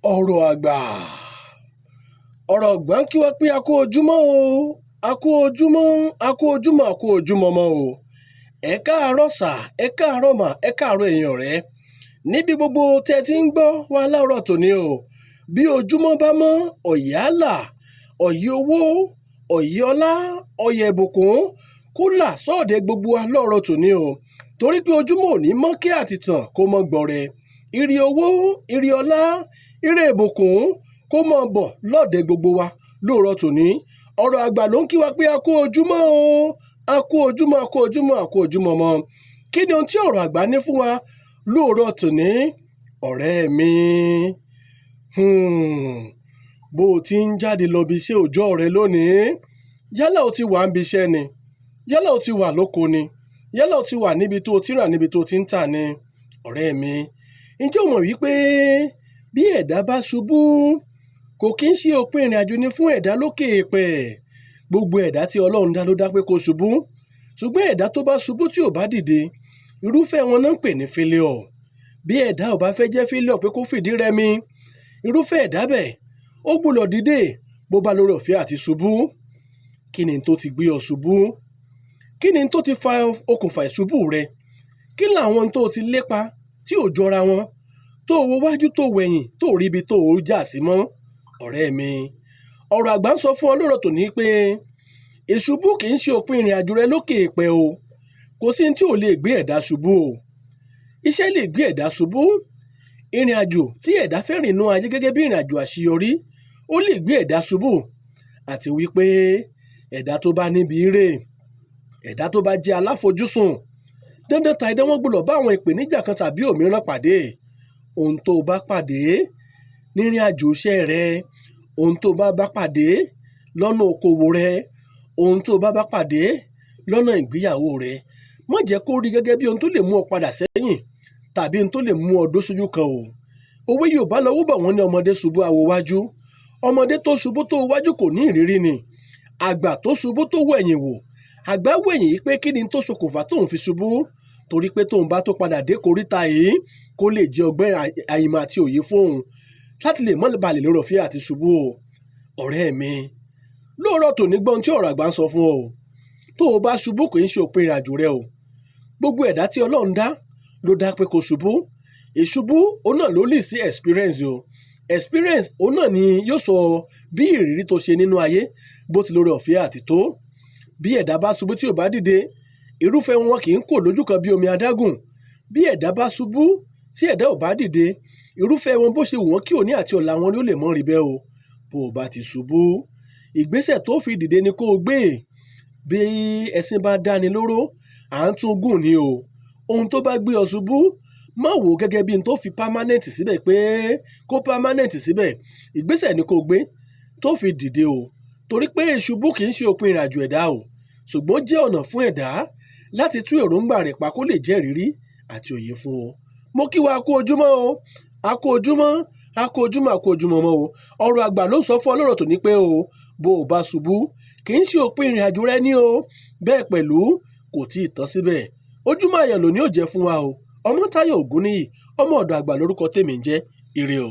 Ọ̀rọ̀ àgbà, ọ̀rọ̀ àgbà ń kí wa pé a kú ojúmọ́ o, a kú ojúmọ́, a kú ojúmọ́, a kú ojúmọ́ mọ́ o. Ẹ káàárọ̀ sà, ẹ káàárọ̀ mà, ẹ káàárọ̀ èèyàn rẹ. Níbi gbogbo tẹ́ ti ń gbọ́ wa láàárọ̀ tòní o. Bí ojúmọ́ bá mọ́, ọ̀yẹ́ á là, ọ̀yẹ́ owó, ọ̀yẹ́ ọlá, ọ̀yẹ́ ìbùkún kó là sọ́ọ̀dẹ̀ gbogbo wa lọ́rọ̀ tòní o. Torí pé ojúmọ́ ò ní mọ́ kí àtìtàn kó mọ́ gbọrẹ. Ire owó, ire ọlá, ire ìbùkún kó mọ́ bọ̀ lọ́ọ̀dẹ̀ gbogbo wa lóòrọ̀ tòní. Ọ̀rọ̀ àgbà ló ń kí wa pé a kú ojúmọ́ o, a kú ojúmọ́, a kú ojúmọ́, a kú ojúmọ́ mọ́. Kí ni ohun tí ọ̀rọ̀ àgbà ní fún wa lóòrọ̀ tòní? Ọ̀rẹ́ mi, bó o ti ń jáde lọ ibi iṣẹ́ òòjọ́ rẹ lónìí, yálà o ti wà níbi iṣẹ́ ni, yálà o ti wà lóko ni, yálà o ti wà níbi tó ti rà níbi tó ti ń tà ni, ọ̀rẹ́ mi. Ǹjẹ́ o mọ̀ wípé bí ẹ̀dá bá ṣubú, kò kí ń ṣe òpin ìrìnàjò ni fún ẹ̀dá lókè èèpẹ̀. Gbogbo ẹ̀dá tí Ọlọ́run dá ló dá pé kó ṣubú. Ṣùgbọ́n ẹ̀dá tó bá ṣubú tí ò bá dìde, irúfẹ́ wọn náà ń pè ní failure. Bí ẹ̀dá ò bá fẹ́ jẹ́ failure pé kó fìdí rẹmi, irúfẹ́ ẹ̀dá bẹ́ẹ̀, ó gbọdọ̀ dìde bó bá lórí ọ̀fẹ́ àti ṣubú. Kí ni tó ti gbé ọ ṣubú? Kí ni tó ti fa okùnfà ìṣubú rẹ? Kí ni àwọn tó ti lépa tí ò jọra wọn? Tó wo wájú tó wẹ̀yìn tó rí ibi tó já sí mọ́, ọ̀rẹ́ mi. Ọ̀rọ̀ àgbà ń sọ fún ọ lóòrọ̀ tòní pé ìṣubú kì í ṣe òpin ìrìnàjò rẹ lókè èèpẹ̀ o. Kò sí ohun tí ò lè gbé ẹ̀dá ṣubú o. Iṣẹ́ lè gbé ẹ̀dá ṣubú. Ìrìnàjò tí ẹ̀dá fẹ́ rìn nínú ayé gẹ́gẹ́ bí ìrìnàjò àṣeyọrí, ó lè gbé ẹ̀dá ṣubú. Àti wípé ẹ̀dá tó bá níbi rè, ẹ̀dá tó bá jẹ́ aláfojúsùn, dandan tàì dán wọ́n gbọdọ̀ bá àwọn ìpèníjà kan tàbí òmíràn pàdé. Ohun tó bá pàdé nírìn àjò iṣẹ́ rẹ, ohun tó bá bá pàdé lọ́nà okòwò rẹ, ohun tó bá bá pàdé lọ́nà ìgbéyàwó rẹ, má jẹ́ kó rí gẹ́gẹ́ bí ohun tó lè mú ọ padà sẹ́yìn tàbí ohun tó lè mú ọ dó sójú kan o. Òwe Yorùbá lọ wúbọ̀ wọ́n ní ọmọdé ṣubú awo wájú. Ọmọdé tó ṣubú tó wájú kò ní ìrírí ni. Àgbà tó ṣubú tó wẹ̀yìn wò, àgbà wẹ̀yìn yìí pé kí ni tó ṣokùnfà tóun fi ṣubú, torí pé tóun bá tó padà dé koríta yìí kó lè jẹ́ ọgbọ́n àìmọ̀ àti òye fóun láti lè mọ́ balẹ̀ lórí ọ̀fẹ́ àti ṣubú o. Ọ̀rẹ́ mi, lóòrọ̀ tòní gbọ́ ohun tí ọ̀rọ̀ àgbà ń sọ fún ọ o. Tó o bá ṣubú kì í ṣe òpin ìrìnàjò rẹ o. Gbogbo ẹ̀dá tí Ọlọ́run dá ló dá pé kó ṣubú. Ìṣubú òun náà ló lead sí experience o. Experience òun náà ni yóò sọ bí ìrírí tó ṣe nínú ayé bó ti lórí ọ̀fẹ́ àti tó. Bí ẹ̀dá bá ṣubú tí ò bá dìde, irúfẹ́ wọn kì í kò lójú kan bí omi adágún. Bí ẹ̀dá bá ṣubú tí ẹ̀dá ò bá dìde, irúfẹ́ wọn bó ṣe wù wọ́n kí òní àti ọ̀la wọn ló lè mọ́ rí bẹ́ẹ̀ o. Bó o bá ti ṣubú, ìgbésẹ̀ tó fi dìde ni kó o gbé. Bí ẹṣin bá dáni lóró, à ń tún gùn ni o. Ohun tó bá gbé ọ ṣubú, má wò ó gẹ́gẹ́ bí ohun tó fi permanent síbẹ̀ pé kó permanent síbẹ̀. Ìgbésẹ̀ ni kó o gbé tó fi dìde o. Torí pé ìṣubú kì í ṣe òpin ìrìnàjò ẹ̀dá o. Ṣùgbọ́n ó jẹ́ ọ̀nà fún ẹ̀dá láti tú èròǹgbà rẹ̀ pa kó lè jẹ́ ìrírí àti òye fún o. Mo kí wa kú ojúmọ́ o, a kú ojúmọ́, a kú ojúmọ́, a kú ojúmọ́ mọ́ o. Ọ̀rọ̀ àgbà ló ń sọ fún ọ lọ́rọ̀ tòní pé o, bó o bá ṣubú, kì í ṣe òpin ìrìnàjò rẹ ní o. Bẹ́ẹ̀ pẹ̀lú kò tí ì tán síbẹ̀. Ojúmọ́ ayọ̀ lòní ò jẹ́ fún wa o. Ọmọ́táyọ̀ Ògúnníyì, ọmọ ọ̀dọ̀ àgbà lórúkọ tèmi ń jẹ́. Ire o.